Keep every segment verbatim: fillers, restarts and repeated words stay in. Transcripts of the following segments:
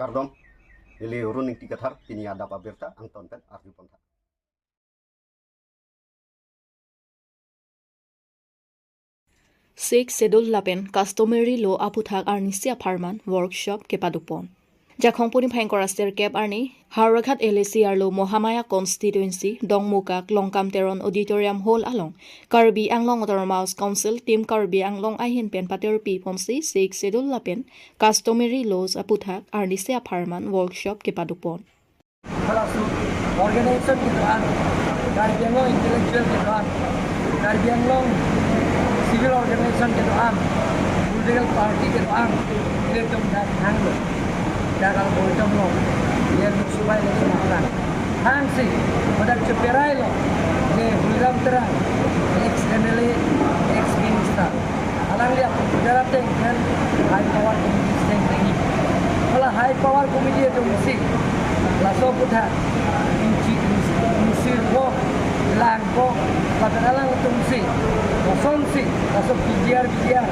Kardom, neli Arun Ingti Kathar, pini adap abirta angton pen arju pontha. Sixth Schedule lapen customary law aputhak arnisi apharman workshop kepadopon. Jakhong puni phai ingkoi ra sirkep arni Howraghat L A C arlo Mahamaya Constituency, Dongmukak Longkam Teron Auditorium Hall along Karbi Anglong Autonomous Council Team Karbi Anglong ahin pen patirpi ponsi Sixth Schedule lapen customary laws aputhak arnisi apharman workshop kepadopon. Halaso organization kedo-an, Karbi Anglong intellectual kedo-an, Karbi Anglong civil organization kedo-an, political party kedo-an, ilitum dak hanglo, dak al boitom lo, ya Lok Sabha election aphrang. Hangsi, pada cheperailo, ya Tuliram Terang, ex M L A, ex minister. Alangli apun pujara teng pen high power committee seng tengi. Hala high power committee atumsi laso aputhak inchi, inchi, inchi ko, lang ko, lapen alangtumsi, kosonsi laso P G R, P G R,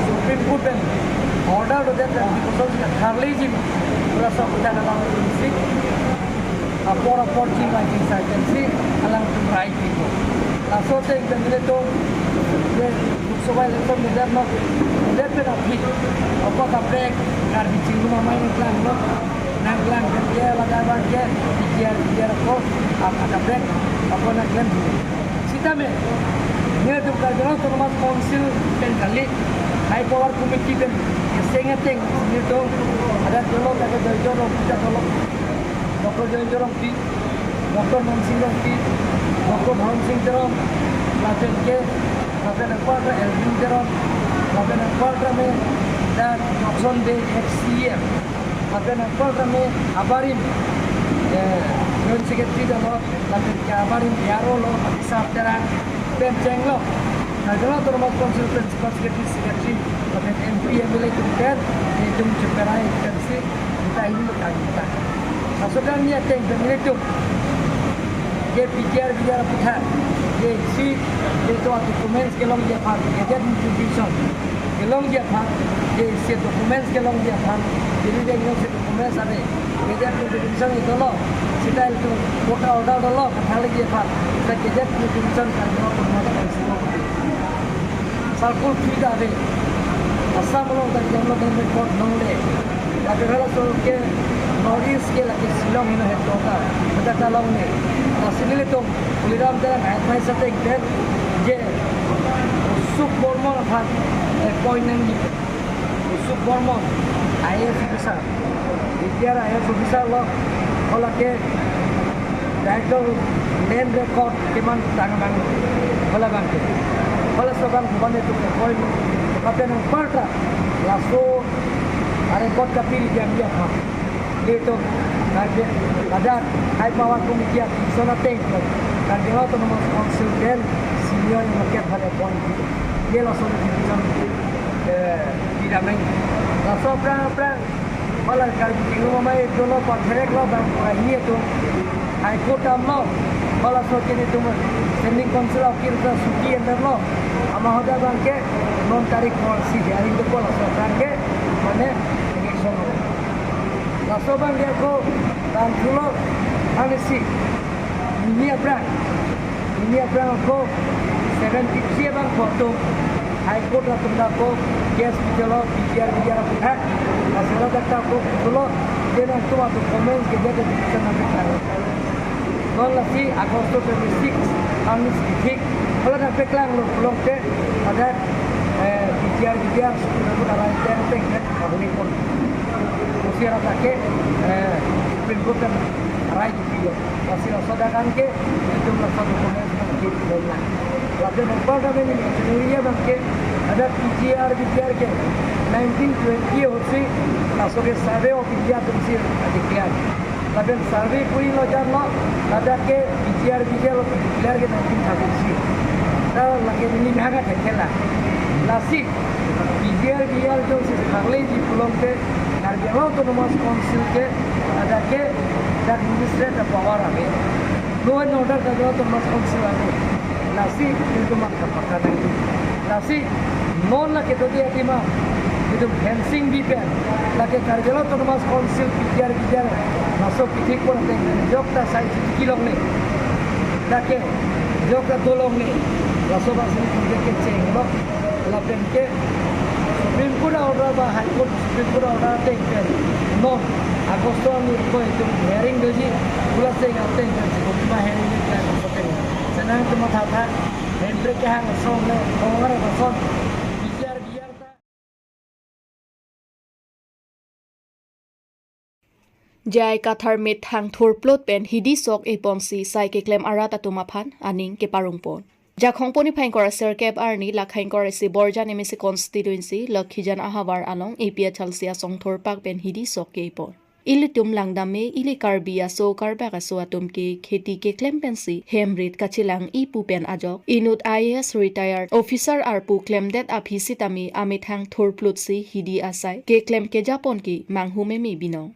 Supreme Court pen order dodet, kosonsi tharleji, laso aputhak alangtumsi apor apor chingvai chingsai pensi alangtum rai piko. Laso ateng pen ilitum, je Lok Sabha election medet lo, medet pen aphi, apot kaprek Karbi Anglong Amei nangklanglo, nangklang pen ke ladak abang ke P G R, P G R ko, ap, akaprek, apot nangklem. Sitame, nelitum Karbi Anglong Autonomous Council pen kali, High Power Committee pen keseng ateng, nelitum, ada dolo, ada Joy Joy Rongpi, ada dolo, Doctor Joy Joy Rongpi, Doctor Mansing Rongpi, Doctor Bhawan Sing Teron, lapen ke, lapen anparta Elwin Teron, lapen anparta me, dan Johnson Bey ex C E M, lapen anparta me abarim, eh, Joint Secretary dolo, lapen ke abarim A R O lo, Atisar Terang, pen chenglo, Karbi Anglong Autonomous Council Principal Secretary, Secretary, lapen M P, M L A atum pen, nelitum cheperai pensi, kita ini lo kami ta. Laso kami ateng pen nelitum, je P G R, P G R aputhak, je isi, je to documents kelongji aphan, gazette notification kelongji aphan, je isi documents kelongji aphan, je ni denglo si documents ave, gazette notification dolo, sita ilitum court order dolo, katharleji aphan, sita gazette notification kan dolo, circle three ta ave. Assam along ta jam lo kan record longle. Tapi halaso ke North East ke lake Shillong heno headquarter. Kata kalong ne. Lasi nelitum Tuliram Terang advice ateng pen je Usuk Bormon aphan appoint nangji. Usuk Bormon I A S officer. Retired I A S officer lo, hala ke director land record keman tang abang, hala abang ke. Halaso abang bukan itu ke poin, tapi anparta, laso arecord kapiri jam dia ha. Nelitum, ladak, high power committee atum son ateng, Karbi Anglong Autonomous Council pen senior yang makin pada poin. Ye laso division, eh, di damai. Laso aphrang aphrang, hala Karbi Anglong Amei dolo patherek lo bang pura hini atum. High Court damlo, halaso ke nelitum Standing Council of Kirtan Suki enter lo. Ama hoda abang ke non tarik kol si dia rindu ko laso abang ke, mane, election lo. Laso abang ke ako, dan pulo, ane si, ini aphrang. Ini aphrang ako seventy three abang photo High Court latum dak ako case bijolo P G R, P G R aputhak. Asala dak ako photo lo, dia nangtum atu comments ke dia ke bisa nang peklang. Non lasi August twenty six, Anis Kithik. Kalau nang peklang lo pulang ke ada, eh, P G R, P G R, Supreme Court arai teng teng, eh, kabuni pon. Usia rata ke, eh, Supreme Court kan arai. Lasi laso adak an ke, nelitum laso documents kan ke dona. Lapen anparta me neli chunuri abang ke, ada P G R, P G R ke, nineteen twenty ahut si, laso ke Survey of India atum si declare. Lapen survey puri lo jan lo, ada ke P G R, P G R lo declare ke nineteen thirty three. Ta lake neli bhanga thekhela. Lasi, P G R, P G R jongsi tharleji pulote, Karbi Anglong Autonomous Council ke, ada ke, dak ministry ta power ave. Law and order Karbi Anglong Autonomous Council ave. Lasi, itu mak kapakadang. Lasi, non lake dodi atima, Fencing bi pen, lake Karbi Anglong Autonomous Council P T R, P T R, laso pithik pon ateng pen, jok ta sai chiki longle, lake jok ta do longle, laso abang si ke kecheng lo, lapen ke Supreme Court order ba High Court Supreme Court order ateng pen, non August arni ko itum hearing doji, pula seng ateng pen si Kohima hearing ni plan ko pen, senang cuma thata, hendre kehang song le, kongar ba song, biar biar ta. J I Kathar methang thurplot pen hidi sok-e ponsi sai keklem arat atum aphan aning keparong pon. Jakhong poni phai ingkoi ra sirkep arni, lakha ingkoi ra isi Borjan M A C constituency, Lokhijan ahavar along A P H L C asong thurpak pen hidi sok-e pon. Ilitum langdam me, ili Karbi aso Karbak aso atum ke kheti keklem pensi hem rit kachelang-i pu pen ajok, inut I A S retired officer arpu klemdet aphi sitame amethang thurplot si hidi asai keklem kejapon ke manghu meme binong.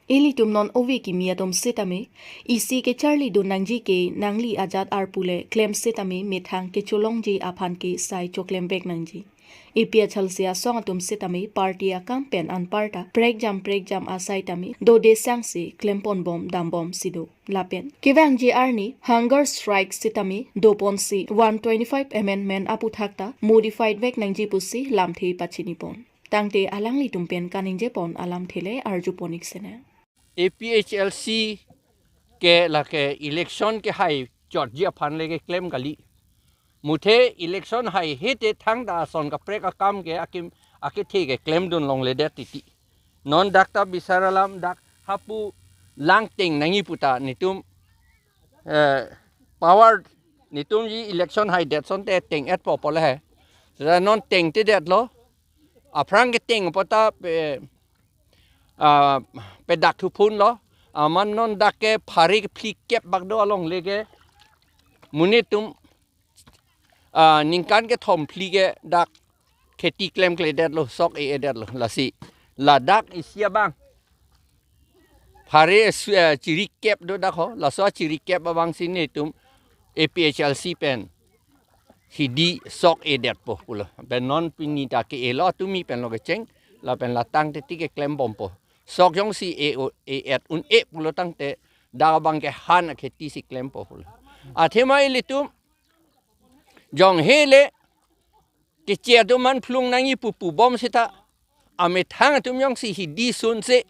Ilitum non ove kimi atum sitame, isi kecharli dun nangji ke nangli ajat arpu le klem sitame methang kecholongji aphan ke sai choklem vek nangji. A P H L C asong atum sitame party akam pen anparta prekjam prekjam asai tame dode sangsi klempon bom dambom si do. Lapen kevangji arni hunger strike sitame doponsi one twenty-five amendment aputhak ta modified vek nangji pusi lamthe pachini pon. Tangte alanglitum pen kaningje pon alamthe le arju pon-ik sena. A P H L C ke lake election kehai chotji aphan le keklem kali. Muthe election haihe te thangta ason kaprek akam ke akim akethe keklem dun longledet titi. Non dak ta bisar alam, dak hapu lang teng nangji pu ta netum, eh, power netumji election haidet asonte teng-et po pu le he. Seta non tengtedetlo. Aphrang keteng po ta pe, ah, pedak thuphun lo. Amat non dak ke phari kephlikep bak do alongle ke. Monit atum, ah, ningkan kethom phli ke dak kheti klemkledetlo, sok e-edetlo. Lasi ladak isi abang phari esu-, eh, chirikep do dak ho, laso chirikep abang si netum A P H L C pen hidi sok-edetpo pulo. Pen non pini ta ke-elo atumi penlo kecheng, lapen la tangte ti keklem bompo. Sok jongsi e-o, e-et un-e pulo tangte dak abang ke han akheti si klempo pulo. Athema ilitum jong hele keche atum aphan phlung nangji pu pubom seta, amethang atum jongsi hidi sunse,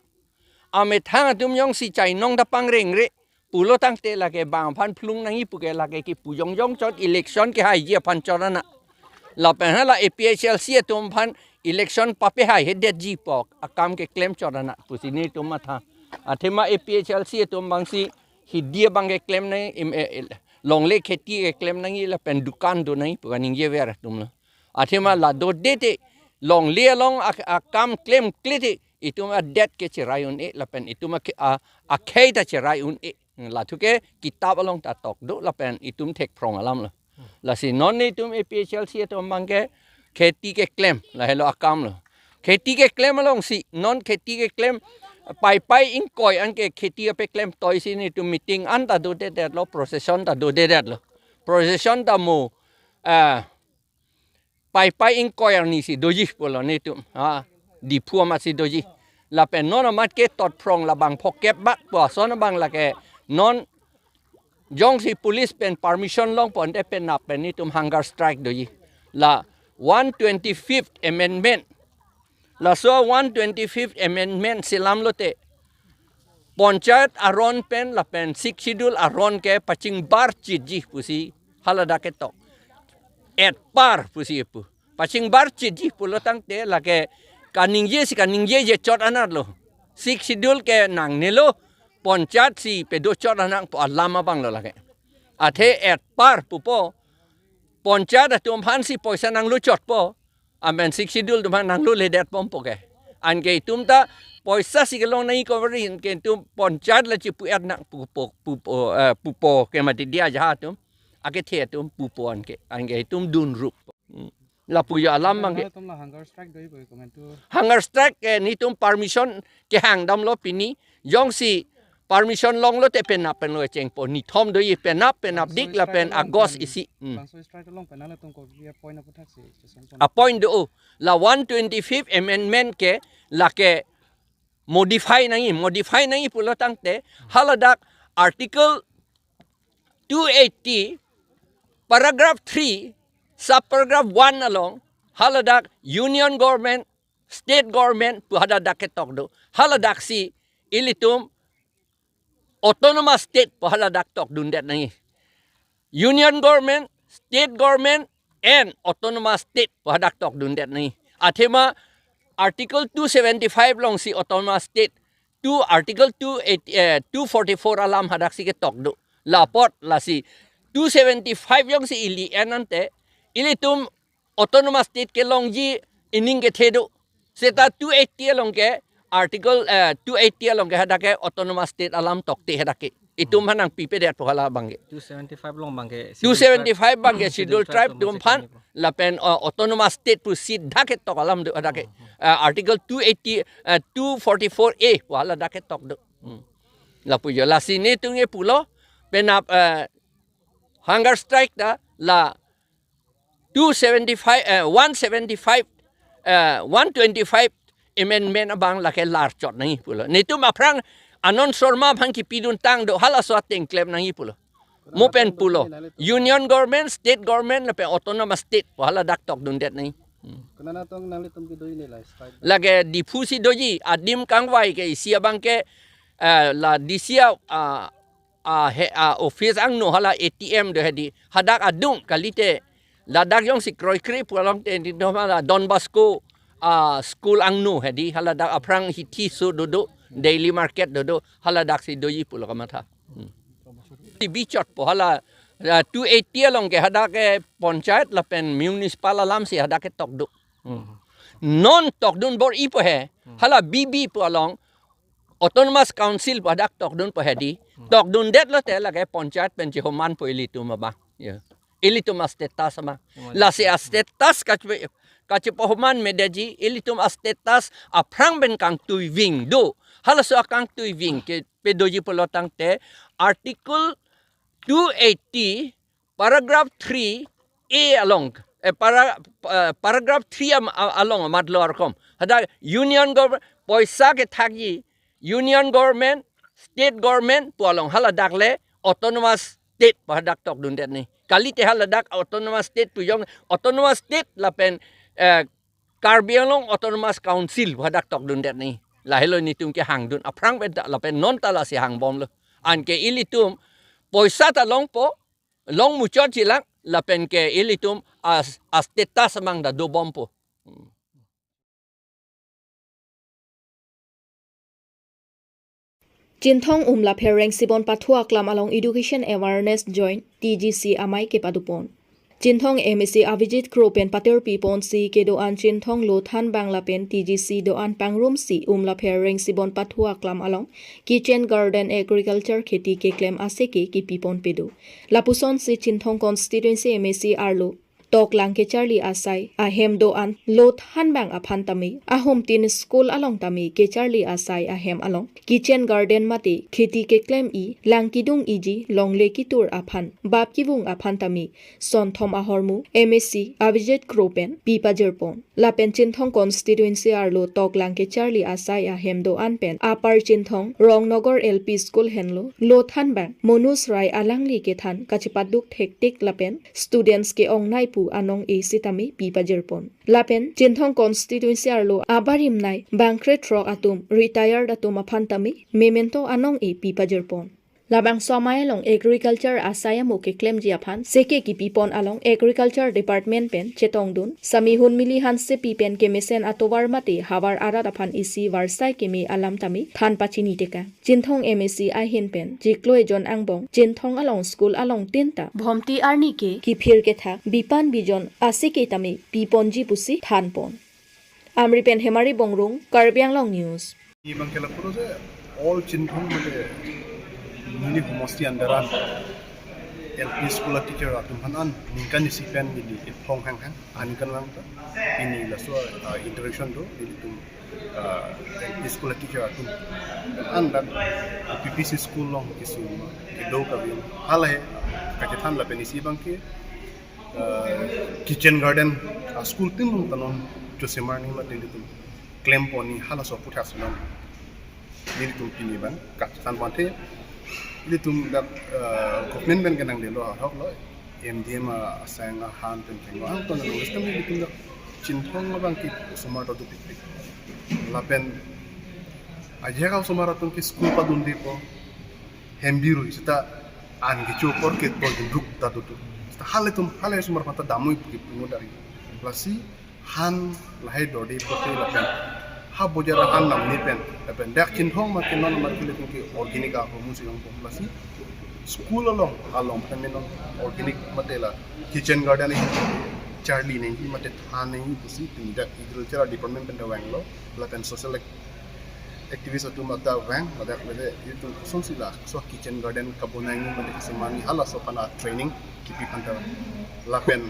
amethang atum jongsi chainong ta pangrengre pulo tangte lake bang aphan phlung nangji pu ke lake kipu jongjong chot, election kehaiji aphan chot ana. Lapen hala A P H L C atum aphan election papehai hedetji pu akam keklem chot ana pusi netum matha. Athema A P H L C atum abang si hidi abang keklem nang, im, eh, eh, longle kheti keklem nangji lapen dukan do nangji pu kaningje ver atum lo. Athema la dode te longle along ak-, akam klemkle te itum adet ke cherai un-e lapen itum akhe-, a-, akhei ta cherai un-e. Lathu ke kitap along ta tok do lapen itum thekphrong alam lo. Lasi non netum A P H L C atum abang ke kheti keklem, lahelo akam lo. Kheti keklem alongsi, non kheti keklem paipai ingkoi an ke kheti apeklem toisi netum meeting an ta dodedetlo, procession ta dodedetlo. Procession ta mo, ah, paipai ingkoi arni si doji pulo netum. Ha, Diphu amat si doji. Lapen non amat ke totphrong labang phokep bak pu ason abang lake non jongsi police pen permission longpo ante penap pen netum hunger strike doji. La one twenty-fifth amendment. Laso one twenty-fifth amendment selam lote panchayat aron pen lapen Sixth Schedule aron ke pachingbar chitji pusi haladak ketok. Etpar pusi pu. Pachingbar chitji pulo tangte lake kaningje si kaningjeje chot anat lo. Sixth Schedule ke nangnelo, panchayat si pedo chot anat pu alam abang lo lake. Athe etpar pupo, panchayat atum aphan si poisa nanglo chotpo, amen Sixth Schedule atum aphan nanglo ledet bompo ke. Anke itum ta poisa si kelong nangji cover anke itum panchayat la chipu-et nang pupo, pupo, eh, pupo ke mati dia jaha atum. Akethe atum pupo anke, anke itum dunrup. Hmm. Lapu jo alam abang ke. Atum la hunger strike doji pu komentu. Hunger strike ke netum permission kehang damlo pini. Jongsi permission longlo te penap pen lo chengpo. Nithom doji penap, penap dik lapen August isi. Hmm. Bangso strike along pen nanglitum kopi a-point aphuthak si session pen. A-point do, la one twenty-fifth amendment ke lake modify nangji, modify nangji pulo tangte haladak Article two eighty, paragraph three, subparagraph one along haladak Union Government, State Government pu haladak ketok do. Haladak si ilitum Autonomous State pu haladak tokdundet nangji. Union Government, State Government and Autonomous State pu hadak tokdundet nangji. Athema Article two seventy-five along si Autonomous State, two, Article two eighty, eh, two forty-four alam hadak si ketok do. La apot lasi two seventy-five along si ili en ante, ilitum Autonomous State kelongji ining kethe do. Seta two eighty along ke, Article, eh, two eighty along ke hadak ke Autonomous State alam tokte hadak ke. Itum hanang pipedet pu hala abang ke. Two seventy-five along abang ke, Schedule Two seventy-five abang ke Schedule Schedule Tribe Tribe atum aphan, lapen, uh, Autonomous State pu si dak ketok alam do hadak ke. Uh, Article two eighty, uh, two forty-four A pu hala dak ketok do. Hmm. Lapu jo, lasi netum ke pulo, penap, uh, hunger strike ta la two seventy-five, eh, one seventy-five, eh, one twenty-five amendment abang lake lar chot nangji pulo. Netum aphrang Anand Sharma aphan kipidun tang do, halaso ateng klem nangji pulo. Mo pen pulo. Union Government, State Government, lapen Autonomous State pu haladak tokdundet nangji. Hmm. Konat atum nanglitum kedoji ne la strike? Lake Diphu si doji, adim kangvai ke isi abang ke, eh, la D C a, ah, ah, he, ah, office angno hala A T M do hedi. Hadak adung kalite. Ladak jongsi kroikre pu along te di do hala Don Bosco, ah, school angno hedi. Haladak aphrang hithi so dodo, daily market dodo. Haladak si doji pulo kamatha. Hmm. Ti bichot po hala, ah, two eighty along ke hadak ke panchayat lapen municipal alam si hadak ketok do. Hmm. Non tokdun bor-i po he. Hmm. Hala B B pu along Autonomous Council pu hadak tokdun po hedi. Hmm. Tokdundet lote lake panchayat pen chehoman po ilitum abang. Ya. Ilitum a-status abang. Hmm. Lasi a-status kachepe-, kachepahoman medeji, ilitum a-status aphrang pen kangtuiving do. Halaso akangtuiving ke pedoji pulo tangte Article two eighty, paragraph three A along, eh, para-, eh, paragraph three am-, a-, along amat lo arkom. Hadak Union Government, poisa kethakji, Union Government, State Government pu along haladak le Autonomous State pu hadak tokdundet nangji. Kalite haladak Autonomous State pu jong, Autonomous State lapen, eh, Karbi Anglong Autonomous Council pu hadak tokdundet nangji. Lahelo netum kehangdun aphrang pen ta lapen non ta lasi hangbomlo. Anke ilitum poisa ta longpo, long muchot jilang, lapen ke ilitum a-, a-status abang ta dobompo. Chinthong Umlapher Rengsibon Pathu Aklam along Education Awareness Joint, T G C amei kepadopon. Chinthong M A C Avijit Kro pen paterpiponsi kedo-an Chinthong Lothanbang lapen T G C do-an pangrumsi Umlapher Rengsibon Pathu Aklam along Kitchen Garden Agriculture kheti keklem aseke kipipon pedo. Lapusonsi Chinthong Constituency M A C arlo toklang kecharli asai ahem do-an Lothanbang aphan tame, ahomtin school along tame kecharli asai ahem along kitchen garden mate kheti keklem-i, lang kidung-iji, longle kitur aphan, bap kivung aphan tame sonthom ahormu M A C Avijit Kro pen pipajirpon. Lapen Chinthong Constituency arlo toklang kecharli asai ahem do-an pen Upper Chinthong Rongnogar L P School henlo Lothanbang Manoj Rai alangli kethan kachepaduk thektik lapen students ke-ongnei pu anong-e sitame pipajirpon. Lapen Chinthong Constituency arlo abarim nei bangkre throk atum retired atum aphan tame memento anong-e pipajirpon. Labangso amei along agriculture asai amo keklemji aphan seke kipipon along Agriculture Department pen chetongdun Samihun Mili Hansepi pen kemesen atovar mate havar arat aphan isi varsai keme alam tame than pachini tekang. Chinthong M A C ahin pen chiklo ejon angbong Chinthong along school along tinta Bhomti arni ke kiphir kethak bipan bijon aseke tame piponji pusi thanpon. Amri pen Hemari Bongrung, Karbi Anglong News. Ibang ke lapulo je all Chinthong mate mini homosti andaran L P school a teacher atum aphan an ningkan isi pen neli iphong hanghang, aningkanvang ta pini laso, ah, interaction do nelitum, ah, L P school a teacher atum an dak P P C school along kesung kedo kave, halahei kachethan lapen isi abangke, ah, kitchen garden, ah, school tin along ta non chosemarni mate nelitum klemponji halaso aputhak si non nelitum pini abang kachethan pon the. Nelitum dak, eh, government pen kenanglelo ahok lo, M D M asang ahan pen kenglo, angton lo, nelitum dak Chinthong abangke osomar ta dopikpik. Lapen ajak osomar atum ke school padundepo, hem birui seta an kecho apor ke to jinduk ta dodo. Seta halatum, halahei osomar aphan ta damnoi pu kipu mo dari. Lasi han lahai dorde pote lapen ha bojar ahan namne pen, lapen dak Chinthong ma ke non ma ke latum ke organic ahormu si longpo. Lasi school along, along pen non organic mate la kitchen garden hi charli nangji mate than nangji pusi pini dak agriculture department pen ta vanglo, lapen social ac-, activist atum ta vang, ladak lele itum kosonsi laso kitchen garden kabonai nangji mate kesemarni halaso aphan a training kipi aphan ta vang. Lapen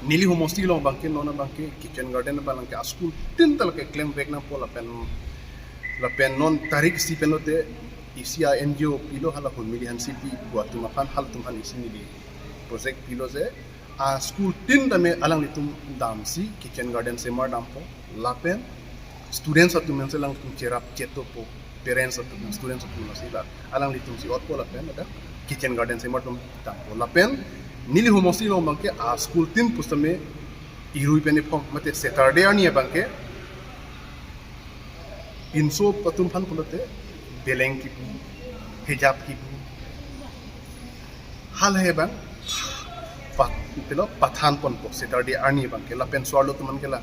neli homosti along abangke non abangke kitchen garden abangke a school tin ta lake klemvek nangpo lapen, lapen non tarik isi pen lote isi a N G O pilo, hala Hunmili Hansepi pu atum aphan, halatum aphan isi neli project pilo je a school tin tame alanglitum damsi kitchen garden semar dampo lapen students atum pensi alanglitum cherap chetopo, parents atum, students atum lasi la alanglitum si otpo lapen ada kitchen garden semar atum dampo. Lapen neli homosti along abangke a school tin pusitame irui pen iphong mate Saturday arni abangke pinso atum aphan pulote beleng kipu, hijab kipu, halahei abang pat, pilo pathan ponpo Saturday arni abangke, lapen so-arlo atum an ke la,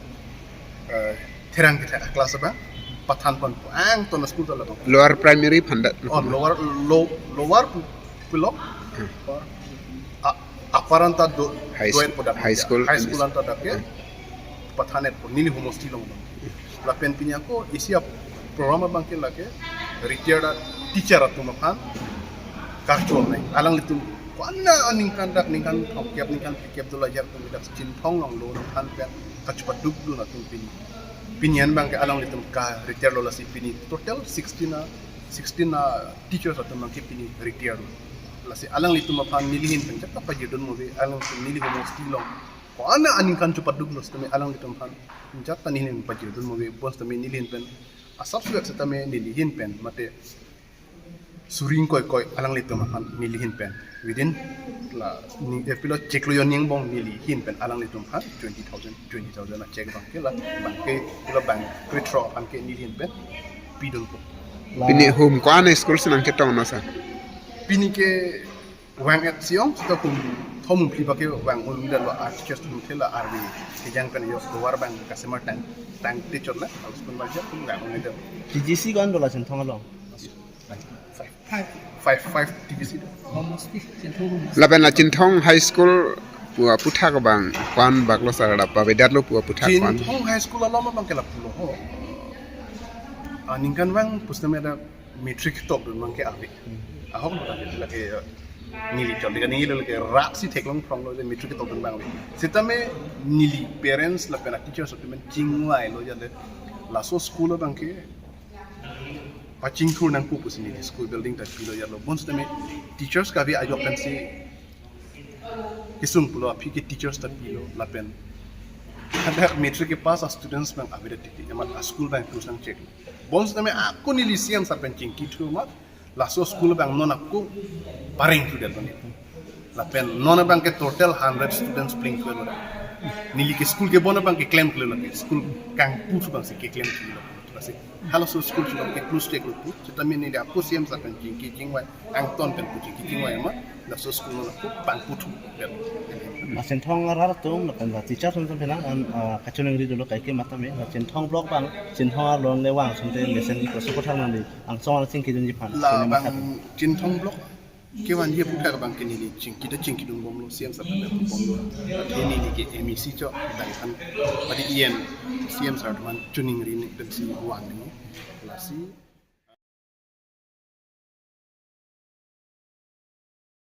eh, therang kethak a class abang pathan ponpo, angton a school ta labang. Lower primary aphan dak. Oh, lower, low, lower pu-, pilo. Hmm. Or, a-, upper anta do, High doet school, podak high media. School High and school anta dak ke. Hmm. Pathan-etpo neli homosti along abang. Lapen pini ako isi a program abangke lake retired teacher atum aphan karchon nai. Alanglitum ko-an aningkan dak ningkan thomkep ningkan phlikep dola ajak atum dak Chinthong along lo nangphan pen kachepadukdun atum pini. Pini an abangke alanglitum ka retire lo lasi pini total sixteen a, sixteen a teachers atum abangke pini retire lo. Lasi alanglitum aphan neli ahin pen jat ta pajirdun mo ave, alanglitum neli homosti along ko-an aningkan chepaduklo sitame alanglitum aphan jat ta neli ahin pajirdun mo ave, bonsitame neli ahin pen asap suyak sitame neli ahin pen mate suri ingkoi koi alanglitum aphan neli ahin pen within la ni, eh, pilo chiklo jon ni angbong neli ahin pen alanglitum aphan twenty thousand, twenty thousand a cheque abangke la abangke pilo bank krethrok aphan ke neli ahin pen pidunpo. Pini hum ko-an school si nangchetong no sir? Pini ke vang-et si ong, seta hum thom hum phli abangke vang-un detlo, a teachers atum the la arve kejang pen yo tovar abang kasemar tang, tang teacher la, harus pun belajar pun vang-un det. T G C ko-an dola Chinthong along? Five. Five, five T G C do. Homosti, Chinthong homosti. Lapen la Chinthong High School pu aputhak abang ko-an baklo sir, ada pavedatlo pu aputhak ko-an? Chinthong High School along abangke lapulo ho. Ah, ningkanvang pusitame dak matric tokdun abangke ave. Hmm. Ahok lo lake, lake, eh, neli chot lake neli lake rak si theklong phronglo je matric tokdun abang ave. Sitame neli parents lapen a teachers atum pen chingvailo jale laso school abangke pachingthur nangpo pusi neli school building ta pilo jalo. Bonsitame teachers kave ajok pensi kesung pulo, aphi ke teachers ta pilo lapen hadak matric kepass a students abang avedet titi, amat a school abang close nangchek. Bonsitame ako neli C M sir pen chingkithu amat laso school abang non ako parengthu det bang. Lapen non abangke total hundred students plengthu lo. Neli ke school kebon abangke klemkle lo, ke school kangpu abangsi keklemkle lo. Lasi halaso school abangke close chek lo pu, sitame neli ako C M sir pen chingki chingvai, angton pen pu chingki chingvai amat laso school non ako pangputhu. La Chinthong arat atum lapen la teacher atum penang an, ah, kachiningri dolo kaike matame la Chinthong block abang, Chinthong along le vang asonte mesen ke koso kothak nangli angsong angsong chingkidunji aphan. Labang Chinthong block kevanji aputhak abangke neli chingki ta chingkidun bomlo, C M sir pen bomlo. Athe neli ke M E C chot, dai aphan padi yen C M sir atum an chiningri ni pensi vang ni. Lasi